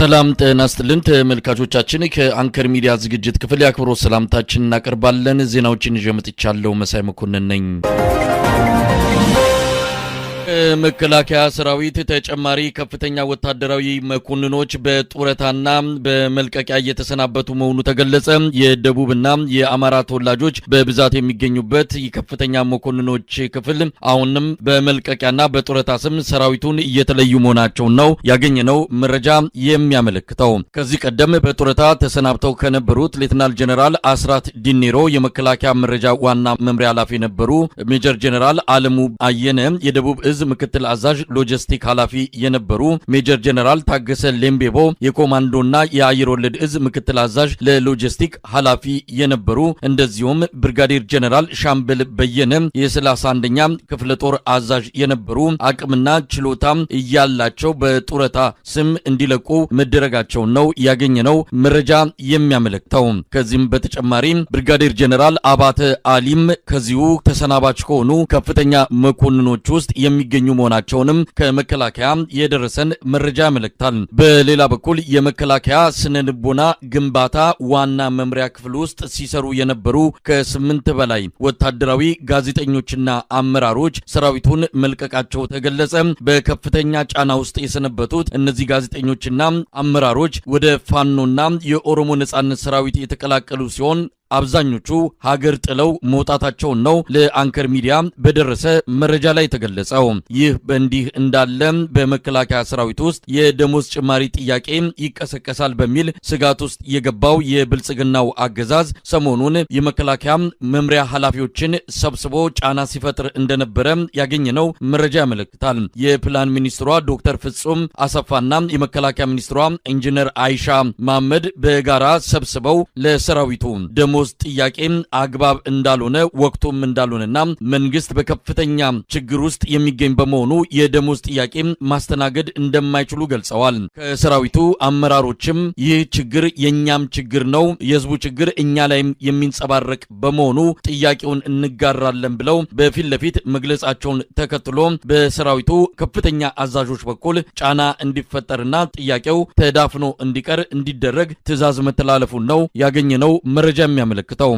ሰላም ጤና ይስጥልን ተመልካቾቻችን፣ ከአንከር ሚዲያ ዝግጅት ክፍል የአክብሮት ሰላምታችን እናቀርባለን። ዜናዎችን ይዤ መጥቻለሁ። መሳይ መኮንን ነኝ። መከላከያ ሰራዊት ተጨማሪ ከፍተኛ ወታደራዊ መኮንኖች በጡረታና በመልቀቂያ እየተሰናበቱ መሆኑ ተገለጸ። የደቡብና የአማራ ተወላጆች በብዛት የሚገኙበት የከፍተኛ መኮንኖች ክፍል አሁንም በመልቀቂያና በጡረታ ስም ሰራዊቱን እየተለዩ መሆናቸውን ነው ያገኘነው መረጃ የሚያመለክተው። ከዚህ ቀደም በጡረታ ተሰናብተው ከነበሩት ሌተናል ጀነራል አስራት ዲኔሮ የመከላከያ መረጃ ዋና መምሪያ ኃላፊ የነበሩ፣ ሜጀር ጀነራል አለሙ አየነ የደቡብ እዝ ምክትል አዛዥ ሎጂስቲክ ኃላፊ የነበሩ፣ ሜጀር ጀነራል ታገሰ ሌምቤቦ የኮማንዶና የአየር ወለድ እዝ ምክትል አዛዥ ለሎጂስቲክ ኃላፊ የነበሩ፣ እንደዚሁም ብርጋዴር ጀነራል ሻምበል በየነ የ31ኛ ክፍለ ጦር አዛዥ የነበሩ አቅምና ችሎታ እያላቸው በጡረታ ስም እንዲለቁ መደረጋቸውን ነው ያገኘነው መረጃ የሚያመለክተው። ከዚህም በተጨማሪ ብርጋዴር ጀነራል አባተ አሊም ከዚሁ ተሰናባች ከሆኑ ከፍተኛ መኮንኖች ውስጥ የሚገኙ መሆናቸውንም ከመከላከያ የደረሰን መረጃ ያመለክታል። በሌላ በኩል የመከላከያ ስነ ልቦና ግንባታ ዋና መምሪያ ክፍል ውስጥ ሲሰሩ የነበሩ ከ8 በላይ ወታደራዊ ጋዜጠኞችና አመራሮች ሰራዊቱን መልቀቃቸው ተገለጸ። በከፍተኛ ጫና ውስጥ የሰነበቱት እነዚህ ጋዜጠኞችና አመራሮች ወደ ፋኖና የኦሮሞ ነጻነት ሰራዊት የተቀላቀሉ ሲሆን አብዛኞቹ ሀገር ጥለው መውጣታቸውን ነው ለአንከር ሚዲያ በደረሰ መረጃ ላይ ተገለጸው። ይህ በእንዲህ እንዳለ በመከላከያ ሰራዊት ውስጥ የደሞዝ ጭማሪ ጥያቄ ይቀሰቀሳል በሚል ስጋት ውስጥ የገባው የብልጽግናው አገዛዝ ሰሞኑን የመከላከያ መምሪያ ኃላፊዎችን ሰብስቦ ጫና ሲፈጥር እንደነበረ ያገኘነው መረጃ ያመለክታል። የፕላን ሚኒስትሯ ዶክተር ፍጹም አሰፋና የመከላከያ ሚኒስትሯ ኢንጂነር አይሻ መሐመድ በጋራ ሰብስበው ለሰራዊቱ ደሞዝ ጥያቄ አግባብ እንዳልሆነ፣ ወቅቱም እንዳልሆነና መንግስት በከፍተኛ ችግር ውስጥ የሚገኝ በመሆኑ የደሞዝ ጥያቄ ማስተናገድ እንደማይችሉ ገልጸዋል። ከሰራዊቱ አመራሮችም ይህ ችግር የኛም ችግር ነው፣ የህዝቡ ችግር እኛ ላይም የሚንጸባረቅ በመሆኑ ጥያቄውን እንጋራለን ብለው በፊት ለፊት መግለጻቸውን ተከትሎ በሰራዊቱ ከፍተኛ አዛዦች በኩል ጫና እንዲፈጠርና ጥያቄው ተዳፍኖ እንዲቀር እንዲደረግ ትዕዛዝ መተላለፉን ነው ያገኘነው መረጃ የሚያመለክተው።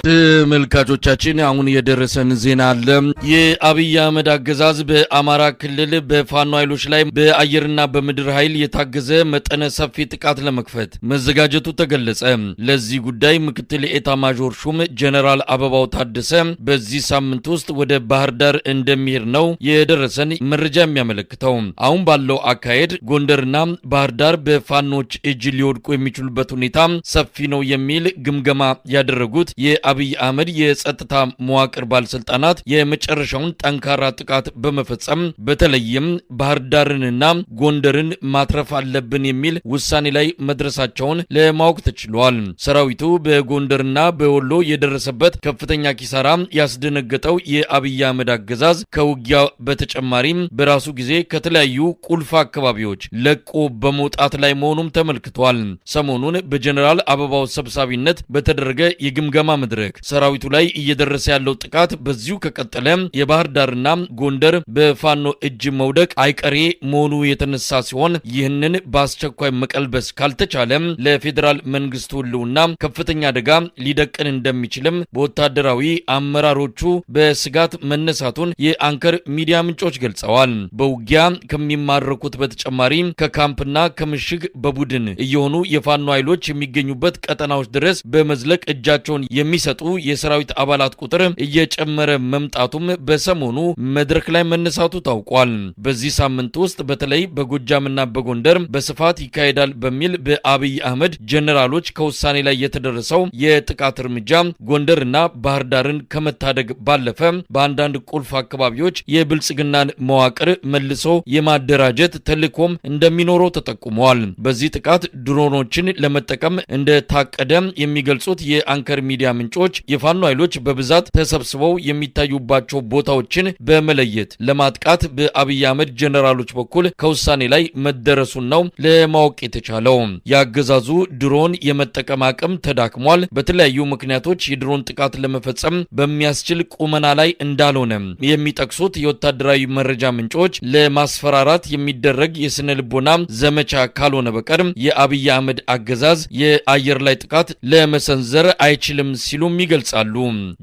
ተመልካቾቻችን፣ አሁን የደረሰን ዜና አለ። የአብይ አህመድ አገዛዝ በአማራ ክልል በፋኖ ኃይሎች ላይ በአየርና በምድር ኃይል የታገዘ መጠነ ሰፊ ጥቃት ለመክፈት መዘጋጀቱ ተገለጸ። ለዚህ ጉዳይ ምክትል ኤታ ማዦር ሹም ጀነራል አበባው ታደሰ በዚህ ሳምንት ውስጥ ወደ ባህር ዳር እንደሚሄድ ነው የደረሰን መረጃ የሚያመለክተው። አሁን ባለው አካሄድ ጎንደርና ባህር ዳር በፋኖች እጅ ሊወድቁ የሚችሉበት ሁኔታ ሰፊ ነው የሚል ግምገማ ያደረጉት የአብይ አህመድ የጸጥታ መዋቅር ባለስልጣናት የመጨረሻውን ጠንካራ ጥቃት በመፈጸም በተለይም ባህር ዳርንና ጎንደርን ማትረፍ አለብን የሚል ውሳኔ ላይ መድረሳቸውን ለማወቅ ተችሏል። ሰራዊቱ በጎንደርና በወሎ የደረሰበት ከፍተኛ ኪሳራ ያስደነገጠው የአብይ አህመድ አገዛዝ ከውጊያ በተጨማሪም በራሱ ጊዜ ከተለያዩ ቁልፍ አካባቢዎች ለቆ በመውጣት ላይ መሆኑም ተመልክቷል። ሰሞኑን በጀኔራል አበባው ሰብሳቢነት በተደረገ የግምገማ መድረክ ሰራዊቱ ላይ እየደረሰ ያለው ጥቃት በዚሁ ከቀጠለ የባህር ዳርና ጎንደር በፋኖ እጅ መውደቅ አይቀሬ መሆኑ የተነሳ ሲሆን፣ ይህንን በአስቸኳይ መቀልበስ ካልተቻለ ለፌዴራል መንግስቱ ሕልውና ከፍተኛ አደጋ ሊደቅን እንደሚችልም በወታደራዊ አመራሮቹ በስጋት መነሳቱን የአንከር ሚዲያ ምንጮች ገልጸዋል። በውጊያ ከሚማረኩት በተጨማሪ ከካምፕና ከምሽግ በቡድን እየሆኑ የፋኖ ኃይሎች የሚገኙበት ቀጠናዎች ድረስ በመዝለቅ እጃቸውን የሚሰጡ የሰራዊት አባላት ቁጥር እየጨመረ መምጣቱም በሰሞኑ መድረክ ላይ መነሳቱ ታውቋል። በዚህ ሳምንት ውስጥ በተለይ በጎጃምና በጎንደር በስፋት ይካሄዳል በሚል በአብይ አህመድ ጀነራሎች ከውሳኔ ላይ የተደረሰው የጥቃት እርምጃ ጎንደርና ባህር ዳርን ከመታደግ ባለፈ በአንዳንድ ቁልፍ አካባቢዎች የብልጽግናን መዋቅር መልሶ የማደራጀት ተልዕኮም እንደሚኖረው ተጠቁመዋል። በዚህ ጥቃት ድሮኖችን ለመጠቀም እንደታቀደ የሚገልጹት የአንከር ሚዲያ ምንጮች ምንጮች የፋኖ ኃይሎች በብዛት ተሰብስበው የሚታዩባቸው ቦታዎችን በመለየት ለማጥቃት በአብይ አህመድ ጀነራሎች በኩል ከውሳኔ ላይ መደረሱን ነው ለማወቅ የተቻለው። የአገዛዙ ድሮን የመጠቀም አቅም ተዳክሟል። በተለያዩ ምክንያቶች የድሮን ጥቃት ለመፈጸም በሚያስችል ቁመና ላይ እንዳልሆነ የሚጠቅሱት የወታደራዊ መረጃ ምንጮች ለማስፈራራት የሚደረግ የስነ ልቦና ዘመቻ ካልሆነ በቀር የአብይ አህመድ አገዛዝ የአየር ላይ ጥቃት ለመሰንዘር አይችልም ሲሉም ይገልጻሉ።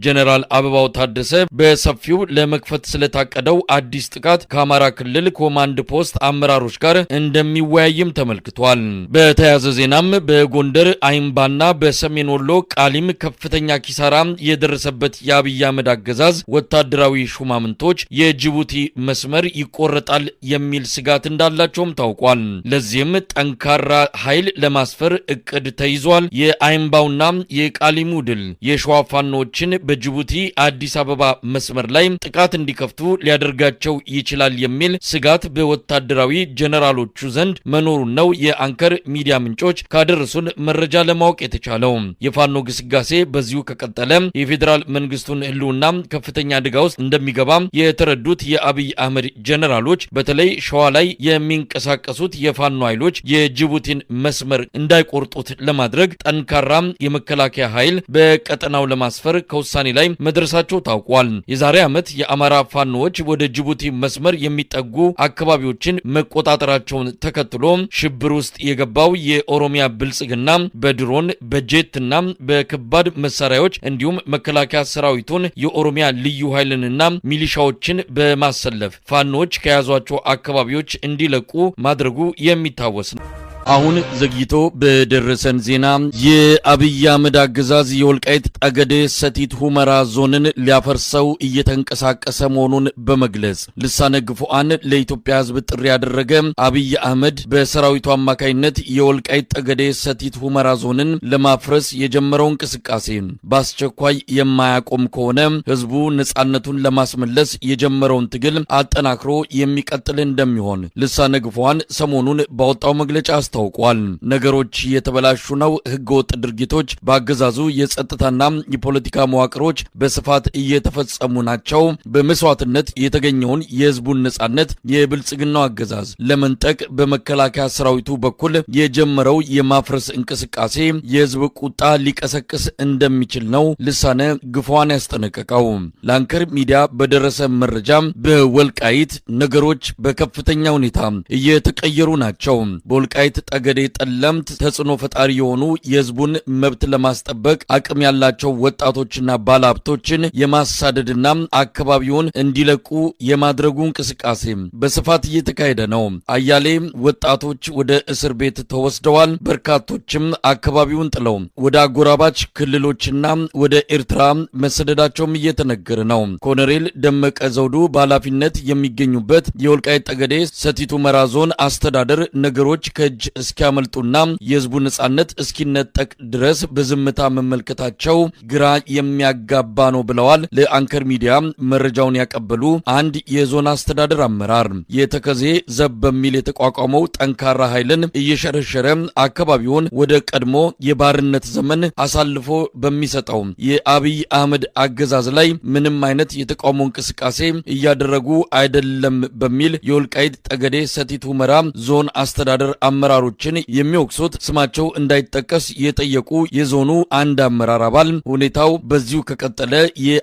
ጀነራል አበባው ታደሰ በሰፊው ለመክፈት ስለታቀደው አዲስ ጥቃት ከአማራ ክልል ኮማንድ ፖስት አመራሮች ጋር እንደሚወያይም ተመልክቷል። በተያያዘ ዜናም በጎንደር አይምባና በሰሜን ወሎ ቃሊም ከፍተኛ ኪሳራ የደረሰበት የአብይ አህመድ አገዛዝ ወታደራዊ ሹማምንቶች የጅቡቲ መስመር ይቆረጣል የሚል ስጋት እንዳላቸውም ታውቋል። ለዚህም ጠንካራ ኃይል ለማስፈር እቅድ ተይዟል። የአይምባውና የቃሊሙ ድል የሸዋ ፋኖዎችን በጅቡቲ አዲስ አበባ መስመር ላይ ጥቃት እንዲከፍቱ ሊያደርጋቸው ይችላል የሚል ስጋት በወታደራዊ ጀነራሎቹ ዘንድ መኖሩን ነው የአንከር ሚዲያ ምንጮች ካደረሱን መረጃ ለማወቅ የተቻለው። የፋኖ ግስጋሴ በዚሁ ከቀጠለ የፌዴራል መንግስቱን ህልውና ከፍተኛ አደጋ ውስጥ እንደሚገባ የተረዱት የአብይ አህመድ ጀነራሎች በተለይ ሸዋ ላይ የሚንቀሳቀሱት የፋኖ ኃይሎች የጅቡቲን መስመር እንዳይቆርጡት ለማድረግ ጠንካራ የመከላከያ ኃይል በቀጠናው ለማስፈር ከውሳኔ ላይ መድረሳቸው ታውቋል። የዛሬ ዓመት የአማራ ፋኖዎች ወደ ጅቡቲ መስመር የሚጠጉ አካባቢዎችን መቆጣጠራቸውን ተከትሎ ሽብር ውስጥ የገባው የኦሮሚያ ብልጽግና በድሮን፣ በጄትና በከባድ መሳሪያዎች እንዲሁም መከላከያ ሰራዊቱን፣ የኦሮሚያ ልዩ ኃይልንና ሚሊሻዎችን በማሰለፍ ፋኖዎች ከያዟቸው አካባቢዎች እንዲለቁ ማድረጉ የሚታወስ ነው። አሁን ዘግይቶ በደረሰን ዜና የአብይ አህመድ አገዛዝ የወልቃይት ጠገዴ ሰቲት ሁመራ ዞንን ሊያፈርሰው እየተንቀሳቀሰ መሆኑን በመግለጽ ልሳነ ግፉዓን ለኢትዮጵያ ሕዝብ ጥሪ ያደረገ። አብይ አህመድ በሰራዊቱ አማካይነት የወልቃይት ጠገዴ ሰቲት ሁመራ ዞንን ለማፍረስ የጀመረው እንቅስቃሴ በአስቸኳይ የማያቆም ከሆነ ሕዝቡ ነጻነቱን ለማስመለስ የጀመረውን ትግል አጠናክሮ የሚቀጥል እንደሚሆን ልሳነ ግፉዓን ሰሞኑን ባወጣው መግለጫ አስታውቋል። ነገሮች እየተበላሹ ነው። ህገወጥ ድርጊቶች በአገዛዙ የጸጥታና የፖለቲካ መዋቅሮች በስፋት እየተፈጸሙ ናቸው። በመስዋዕትነት የተገኘውን የህዝቡን ነጻነት የብልጽግናው አገዛዝ ለመንጠቅ በመከላከያ ሰራዊቱ በኩል የጀመረው የማፍረስ እንቅስቃሴ የህዝብ ቁጣ ሊቀሰቅስ እንደሚችል ነው ልሳነ ግፏን ያስጠነቀቀው። ለአንከር ሚዲያ በደረሰ መረጃ በወልቃይት ነገሮች በከፍተኛ ሁኔታ እየተቀየሩ ናቸው። በወልቃይት ጠገዴ ጠለምት ተጽዕኖ ፈጣሪ የሆኑ፣ የህዝቡን መብት ለማስጠበቅ አቅም ያላቸው ወጣቶችና ባለሀብቶችን የማሳደድና አካባቢውን እንዲለቁ የማድረጉ እንቅስቃሴ በስፋት እየተካሄደ ነው። አያሌ ወጣቶች ወደ እስር ቤት ተወስደዋል። በርካቶችም አካባቢውን ጥለው ወደ አጎራባች ክልሎችና ወደ ኤርትራ መሰደዳቸውም እየተነገረ ነው። ኮሎኔል ደመቀ ዘውዱ በኃላፊነት የሚገኙበት የወልቃይት ጠገዴ ሰቲት ሁመራ ዞን አስተዳደር ነገሮች ከእጅ እስኪያመልጡና የህዝቡ ነጻነት እስኪነጠቅ ድረስ በዝምታ መመልከታቸው ግራ የሚያጋባ ነው ብለዋል። ለአንከር ሚዲያ መረጃውን ያቀበሉ አንድ የዞን አስተዳደር አመራር የተከዜ ዘብ በሚል የተቋቋመው ጠንካራ ኃይልን እየሸረሸረ አካባቢውን ወደ ቀድሞ የባርነት ዘመን አሳልፎ በሚሰጠው የአብይ አህመድ አገዛዝ ላይ ምንም አይነት የተቃውሞ እንቅስቃሴ እያደረጉ አይደለም በሚል የወልቃይት ጠገዴ ሰቲት ሁመራ ዞን አስተዳደር አመራሮችን የሚወቅሱት ስማቸው እንዳይጠቀስ የጠየቁ የዞኑ አንድ አመራር አባል ሁኔታው በዚሁ ከቀጠለ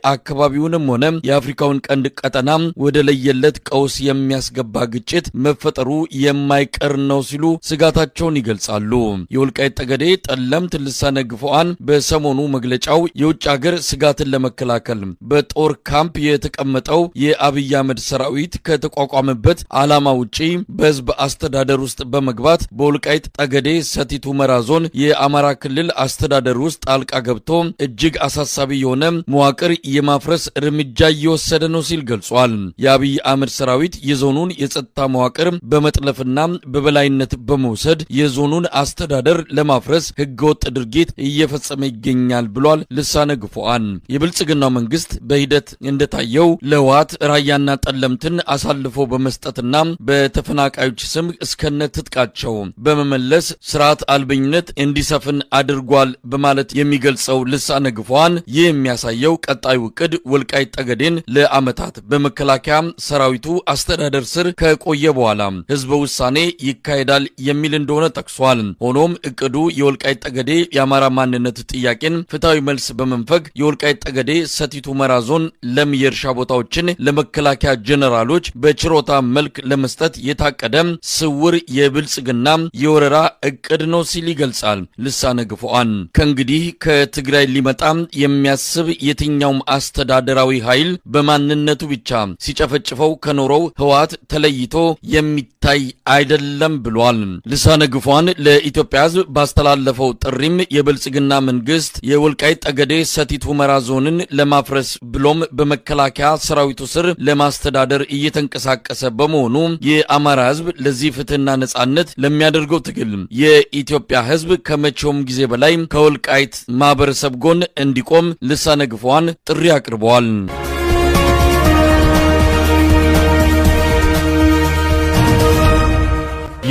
የአካባቢውንም ሆነ የአፍሪካውን ቀንድ ቀጠና ወደ ለየለት ቀውስ የሚያስገባ ግጭት መፈጠሩ የማይቀር ነው ሲሉ ስጋታቸውን ይገልጻሉ። የወልቃይት ጠገዴ ጠለምት ልሳነ ግፉዓን በሰሞኑ መግለጫው የውጭ ሀገር ስጋትን ለመከላከል በጦር ካምፕ የተቀመጠው የአብይ አህመድ ሰራዊት ከተቋቋመበት ዓላማ ውጪ በህዝብ አስተዳደር ውስጥ በመግባት በወልቃይት ጠገዴ ሰቲት ሁመራ ዞን የአማራ ክልል አስተዳደር ውስጥ ጣልቃ ገብቶ እጅግ አሳሳቢ የሆነ መዋቅር የማፍረስ እርምጃ እየወሰደ ነው ሲል ገልጿል። የአብይ አህመድ ሰራዊት የዞኑን የጸጥታ መዋቅር በመጥለፍና በበላይነት በመውሰድ የዞኑን አስተዳደር ለማፍረስ ህገወጥ ድርጊት እየፈጸመ ይገኛል ብሏል ልሳነ ግፉዓን። የብልጽግናው መንግስት በሂደት እንደታየው ለህወሓት ራያና ጠለምትን አሳልፎ በመስጠትና በተፈናቃዮች ስም እስከነ ትጥቃቸው በመመለስ ስርዓት አልበኝነት እንዲሰፍን አድርጓል በማለት የሚገልጸው ልሳነ ግፉዓን ይህ የሚያሳየው ቀጣዩ እቅድ ወልቃይት ጠገዴን ለዓመታት በመከላከያ ሰራዊቱ አስተዳደር ስር ከቆየ በኋላ ህዝበ ውሳኔ ይካሄዳል የሚል እንደሆነ ጠቅሷል። ሆኖም እቅዱ የወልቃይት ጠገዴ የአማራ ማንነት ጥያቄን ፍትሐዊ መልስ በመንፈግ የወልቃይት ጠገዴ ሰቲት ሁመራ ዞን ለም የእርሻ ቦታዎችን ለመከላከያ ጀነራሎች በችሮታ መልክ ለመስጠት የታቀደ ስውር የብልጽግና የወረራ እቅድ ነው ሲል ይገልጻል። ልሳነ ግፉዓን ከእንግዲህ ከትግራይ ሊመጣ የሚያስብ የትኛውም አስተዳደራዊ ኃይል በማንነቱ ብቻ ሲጨፈጭፈው ከኖረው ህወሓት ተለይቶ የሚታይ አይደለም ብሏል። ልሳነ ግፉዓን ለኢትዮጵያ ህዝብ ባስተላለፈው ጥሪም የብልጽግና መንግስት የወልቃይት ጠገዴ ሰቲት ሁመራ ዞንን ለማፍረስ ብሎም በመከላከያ ሰራዊቱ ስር ለማስተዳደር እየተንቀሳቀሰ በመሆኑ የአማራ ህዝብ ለዚህ ፍትህና ነጻነት ለሚያደርገው ትግል የኢትዮጵያ ህዝብ ከመቼውም ጊዜ በላይ ከወልቃይት ማህበረሰብ ጎን እንዲቆም ልሳነ ግፉዓን ጥሪ አቅርበዋል።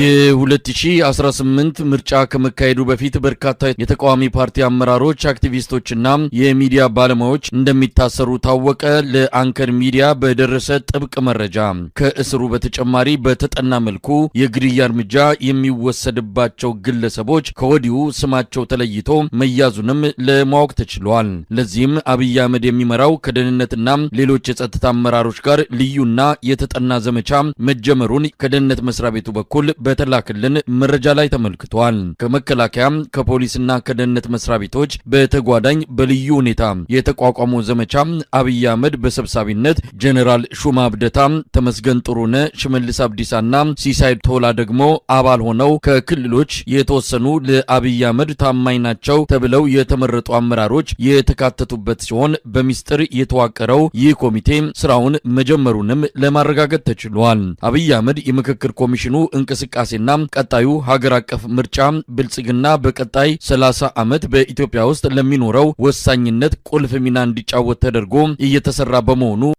የ2018 ምርጫ ከመካሄዱ በፊት በርካታ የተቃዋሚ ፓርቲ አመራሮች፣ አክቲቪስቶችና የሚዲያ ባለሙያዎች እንደሚታሰሩ ታወቀ። ለአንከር ሚዲያ በደረሰ ጥብቅ መረጃ ከእስሩ በተጨማሪ በተጠና መልኩ የግድያ እርምጃ የሚወሰድባቸው ግለሰቦች ከወዲሁ ስማቸው ተለይቶ መያዙንም ለማወቅ ተችሏል። ለዚህም አብይ አህመድ የሚመራው ከደህንነትና ሌሎች የጸጥታ አመራሮች ጋር ልዩና የተጠና ዘመቻ መጀመሩን ከደህንነት መስሪያ ቤቱ በኩል በተላከልን መረጃ ላይ ተመልክቷል። ከመከላከያ፣ ከፖሊስና ከደህንነት መስሪያ ቤቶች በተጓዳኝ በልዩ ሁኔታ የተቋቋመው ዘመቻ አብይ አህመድ በሰብሳቢነት ጀኔራል ሹማ አብደታ፣ ተመስገን ጥሩነህ፣ ሽመልስ አብዲሳና ሲሳይ ቶላ ደግሞ አባል ሆነው ከክልሎች የተወሰኑ ለአብይ አህመድ ታማኝ ናቸው ተብለው የተመረጡ አመራሮች የተካተቱበት ሲሆን በሚስጥር የተዋቀረው ይህ ኮሚቴ ስራውን መጀመሩንም ለማረጋገጥ ተችሏል። አብይ አህመድ የምክክር ኮሚሽኑ እንቅስቃሴና ቀጣዩ ሀገር አቀፍ ምርጫ ብልጽግና በቀጣይ 30 ዓመት በኢትዮጵያ ውስጥ ለሚኖረው ወሳኝነት ቁልፍ ሚና እንዲጫወት ተደርጎ እየተሰራ በመሆኑ